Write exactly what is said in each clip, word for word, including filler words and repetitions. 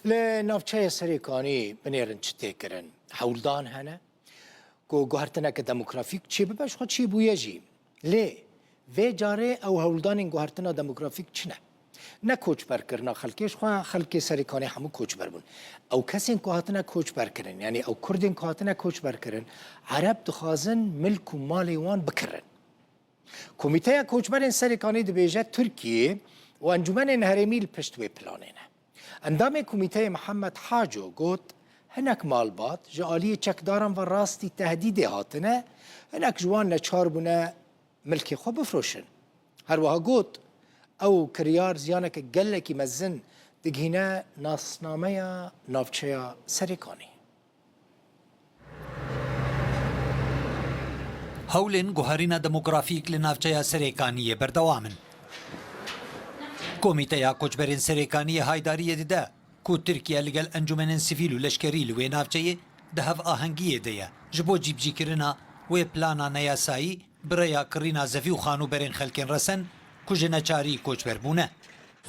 Li navçeya Serêkanî binêrin çi tê kirin? Hewldan hene ku guhertineke demografîk çêbibe, ji xwe çêbûye jî. Lê vê carê ew hewldanên guhertina demografîk çi ne? Ne koçberkirina xelkê, ji xwe xelkê Serêkanê hemû koçber bûn. Ew kesên ku hatine koçberkirin, yanî ew kurdên ku hatine koçberkirin, Ereb dixwazin milk û malê wan bikirin. Komîteya Koçberên Serêkanî dibêje Tirkiye û encûmenên herêmî li pişt wê planê ne. Endamê komîteyê Mihemed Haco got, hinek malbat ji aliyê çekdaran ve rastî tehdîdê hatine, hinek ji wan neçar bûne milkê xwe bifroşin. Her wiha got, ew kiryar ziyaneke gelekî mezin digihîne nasnameya navçeya Serêkanî. Hewlên guherîna demografîk li navçeya Serêkaniyê berdewam in. Komîteya Koçberên Serêkaniyê haydariyê dide ku Tirkiye li gel encûmenên sivîl û leşkerî li wê navçeyê di hevahengiyê de ye, ji bo cîbicîkirina wê plana neyasayî bi rêya kirîna zevî û xanûberên xelkên resen ku ji neçarî koçber bûne.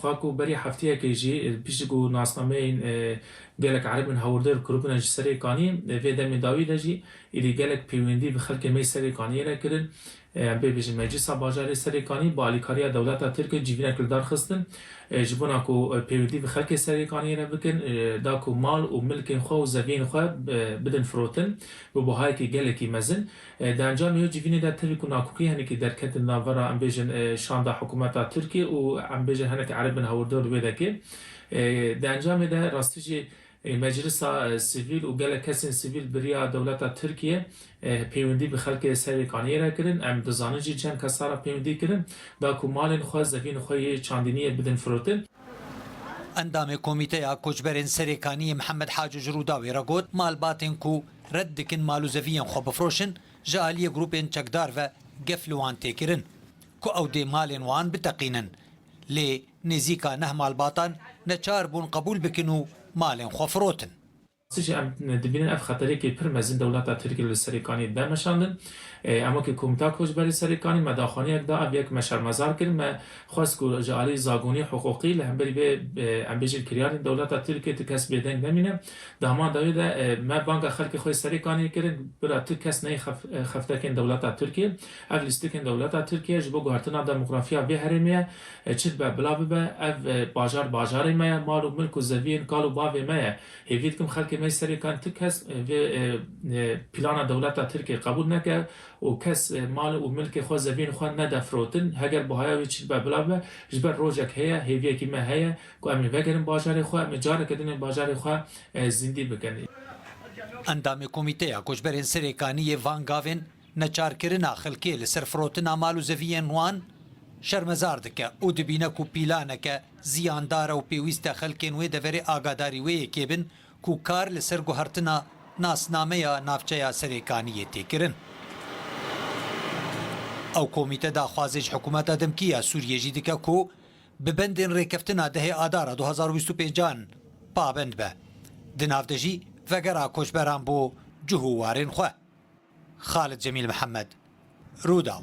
Xwe ku berî hefteyekê jî, e, piştî ku nasnameyên, e, gelek Erebên hewrdor kiribûne ji Serêkaniyê, e, vê demê dawî de jî êdî gelek pêwendî bi xelkê me yê Serêkaniyê re kirin. E, em pê bêjin Meclisa Bajarê Serêkanî bi alîkariya dewleta Tirk civînek li dar xistin, e, ji bona ku, e, pêwendî bi xelkê Serêkaniyê re bikin, e, da ku mal û milkên xwe û zeviyên xwe, e, bidin firotin bi buhayekî gelekî mezin. E, di encamê wê civînê de tevî ku nakokî hinekî derketin navbera, em bêjin, e, şanda hikûmeta Tirkiyê û, em bêjin, hinek Erebên hewrdor li wê dekê. E, di encamê de rastî jî, e, Meclisa, e, Sivîl û gelek kesên sivîl bi riya dewleta Tirkiye, e, pêwendî bi xelkê Serêkaniyê re kirin. Em dizanin jî çend kesa re pêwendî kirin, da ku malên xwe, zeviyên xwe yê çandiniyê bidin firotin. Endamê Komîteya Koçberên Serêkaniyê Mihemed Haco ji Rûdawê re got, malbatên ku red dikin mal û zeviyên xwe bifroşin, ji aliyê grûpên çekdar ve gef li wan tê kirin, ku ew dê malên wan biteqînin. Lê nêzîka neh malbatan neçar bûn qebûl bikin û malên xwe firotin. Rastî jî em dibînin ev xeterekî pir mezin dewleta Tirkiyê li Serêkanî de meşandin. E, em wekî Komîta Koçberê Serêkanî me daxuyaniyek da, ev yek me şermezar kir. Me xwest ku ji alî zagonî hiqûqî li hemberî vê, e, em bêjin kiryarên dewleta Tirkiyê tu kes bêdeng nemîne. Di heman dawî de, e, me banga xelkê xwe yê Serêkaniyê kirin, bira tu kes neyê xef-, e, xeftekên dewleta Tirkiyê. Ev lîstikên dewleta Tirkiyê ji bo guhertina demografiya vê herêmê ye. E, çi dibe bila bibe, ev, e, bajar bajarê me ye, mal û milk û zeviyên kal û bavê me ye. Hêvî dikim xelkê me yê Serêkan tu kes, e, vê, e, e, plana dewleta Tirkiyê qebûl neke û kes, e, mal û milkê xwe, zeviyên xwe nede firotin. Heger buhaya wê çi dibe bila bibe, ji ber rojek heye, hêviyekî me heye ku em ê vegerin bajarê xwe, em ê careke din ê bajarê xwe, e, zîndî bikin. Endamê Komîteya Koçberên Serêkaniyê van gavên neçarkirina xelkê li ser firotina mal û zeviyên wan şermezar dike û dibîne ku pîlaneke ziyandar e û pêwîst e xelkên wê deverê agadarî wê yekê bin ku kar li ser guhertina nasnameya navçeya Serêkaniyê tê kirin. Ew komîte daxwazê ji hikûmeta demkî ya Sûriyê jî dike ku bi bendên rêkeftina dehê Adara du hazar û bîst û pêncan pabend be. Di nav de jî vegera koçberan bo cih û warên xwe. Xalid Cemîl Mihemed, Rûdaw.